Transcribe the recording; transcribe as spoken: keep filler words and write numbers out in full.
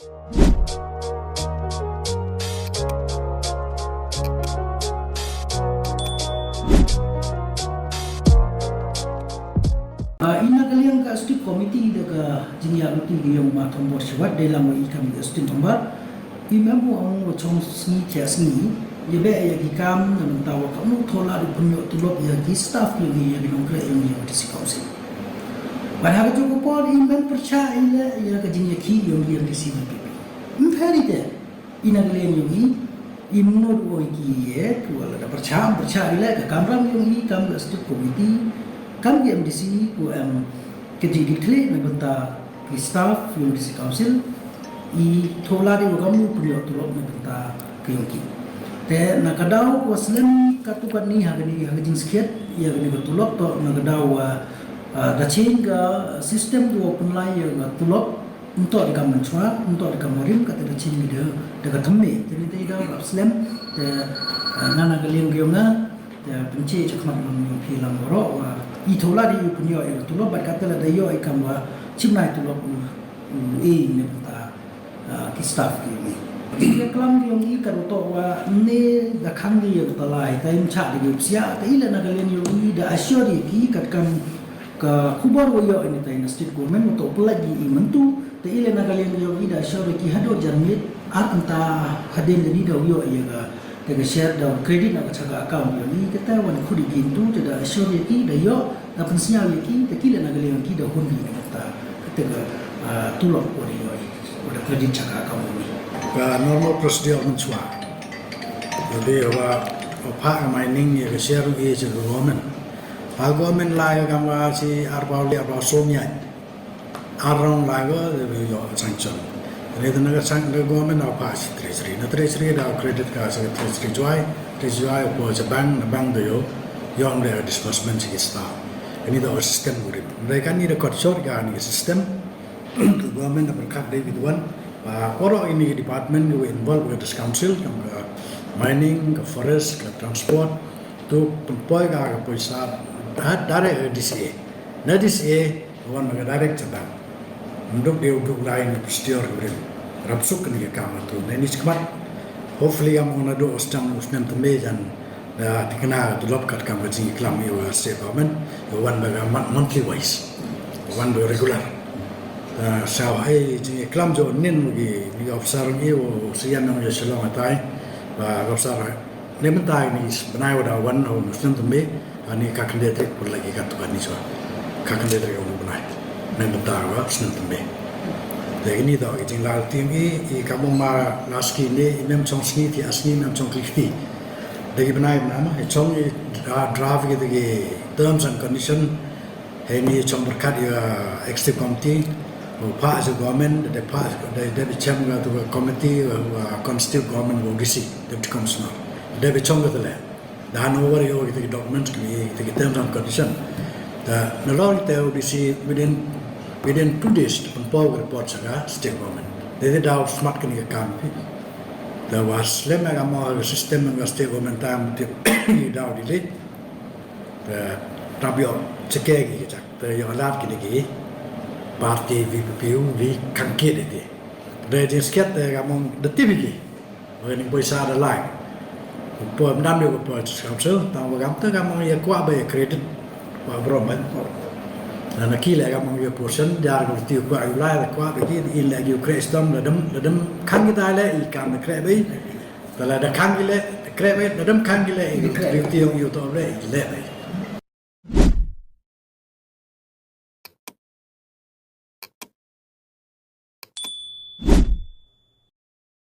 Ah, ina ka liang ka Executive Committee da ka jingïaid lynti ka ïong ma Thombor Shiwat, dei lang wa i kam ka Executive Member. I mem u ong wa chong sngi thiah sngi, ïa beh ïa ki kam na bynta wa ka mut thola da pynïoh tulop ïa ki staff ïong i, ïa ki nongkreh ïong i ïa ka District Council. Bad ha ka juh ka por i mem pyrshah i leh ïa ka jingïakhih ïong i ïa ka D C V P P. Ym pher i te, ina ka liang ïong i, i mut wa ki ïa, ki wa la da pyrshah, pyrshah i leh ka kamram ïong i, kam ka Executive Committee, kam ki M D C, wa em, ka jingkitkhlieh na bynta ki staff ïong i District Council, i thola da wa kam u pynïoh tulop na bynta ka ïong ki. Te na ka daw wa slem katto katne ha kani, ha ka jingskhiat ïa kani ka tulop, to na ka daw wa, ah, da change ka system wa pynlai ïa ka tulop, nto da ka mynchwa, nto da ka marim, kata da change da, da ka thymme. Te ni te i daw wa slem, te, ah, nga na ka liang ka ïong nga, te pynche cha khmat lang ïong phi lang waroh, wa i thola da i pynïoh ïa ka tulop, bad kata la da ïoh i kam wa chimnai tulop u, u e ne bynta, ah, ki staff ki ïong i. Ki klam ki ïong i ka ruh to wa ne da khang ki ïa ka talai, ta im chah da ki u psiah, ta i leh na ka liang ïong i da assure ïa ki kat kam ka khubor wa ïoh ini ta ina state government wa to pynlait ïa i myntu, ta i leh na ka liang ïong i da assure ïa ki haduh janmiet, ar kynta hadien da ni da u ïoh ïa ka, da ka share da credit na ka cha ka account ïong i, kata wan khut ïa ki myntu, te da assure ïa ki, da ïoh, da pynsñiaw ïa ki, te ki leh na ka liang ki da hun ki na kata, kata ka, ah, tulop wa da ïoh, wa da credit cha ka account ïong i. Ka normal procedure mynchwa. Jadi wa, wa phah ka mining ïa ka share ïong i cha ka government. Phah government la ïa kam wa chi arphaw lai arphaw soo ïaid. Ar rong lai wa, da ïoh sanction. Ni te na ka sang, na government wa phah chi treasury. Na treasury da credit ka sa treasury Jowai, treasury Jowai wa cha bank, na bank da ïoh, ïoh da disbursement chi ki staff. Ini da system kurim. Mereka ni da kot short ka ni system. Ka government da pyrkhat dei bit wan. Wa waroh ini department ka wa involve ka District Council, kam ka mining, ka forest, ka transport, to pynpoi ka, ka poisa, da, direct ka D C A. Na D C A, wan ka direct cha bank. Mduk dei u duk lai na procedure rim. Rap suk ni ka kam tu. Na ni chikmat. Hopefully am ona do ostang usnem tymbe jan. Da tikna tulop kat kam ka jingklam ïa u state government, ïa wan ba ka mon-, monthly wise. Wan ba regular. Da sa ai jingklam jo nin gi, gi officer ngi u sian nang ïa Shillong atai. Ba officer ne mentai ni bnai wa da wan u snem tymbe, ani ka kende trik pun lagi ka tuan ni so. Ka kende trik u bnai. Ne mentai wa snem tymbe. Da ini da ki jinglai tiang i, i ka mong ma laski ne, i mem chong sngi ti asngi mem chong klikti. Da ki bnai bnai ma, i chong i dra-, draft ki da ki terms and condition, hei ni chong berkat ïa executive committee, u phah ïa government, da phah, da, da bi chem ga tu committee, uh, constitute government wa D C, deputy commissioner. Da bi chong ga tele. Da handover ïa ki documents ki, ki terms and condition. Da nalor te u D C within, within two days, pynpaw report sa ga state government. Da da daw smat kani ka kam ki. Da wa slem ga mo ga system ga state government time ti daw delay. Te rap ïoh cheke ki chak, te ïoh lad ki dei ki party V P P U V kangkit dei ki. Te jingskhet te ka mong da tip ki. Wa ni poisa da lai. Poi mdam ïoh poi District Council, tang wa kam te ka mong ïa kwah ba ïa credit. Wa bro man. Na na ki le ka mong ïa portion, jar ka ti kwah ïa lai, kwah ba ki, in le ïa kreh stom, la dem, la dem khang kita le, i kam le kreh ba i. Te la da khang ki le, kreh ba i, la dem khang ki le, i kreh ba i, ti ïong ïa to le, i le ba i.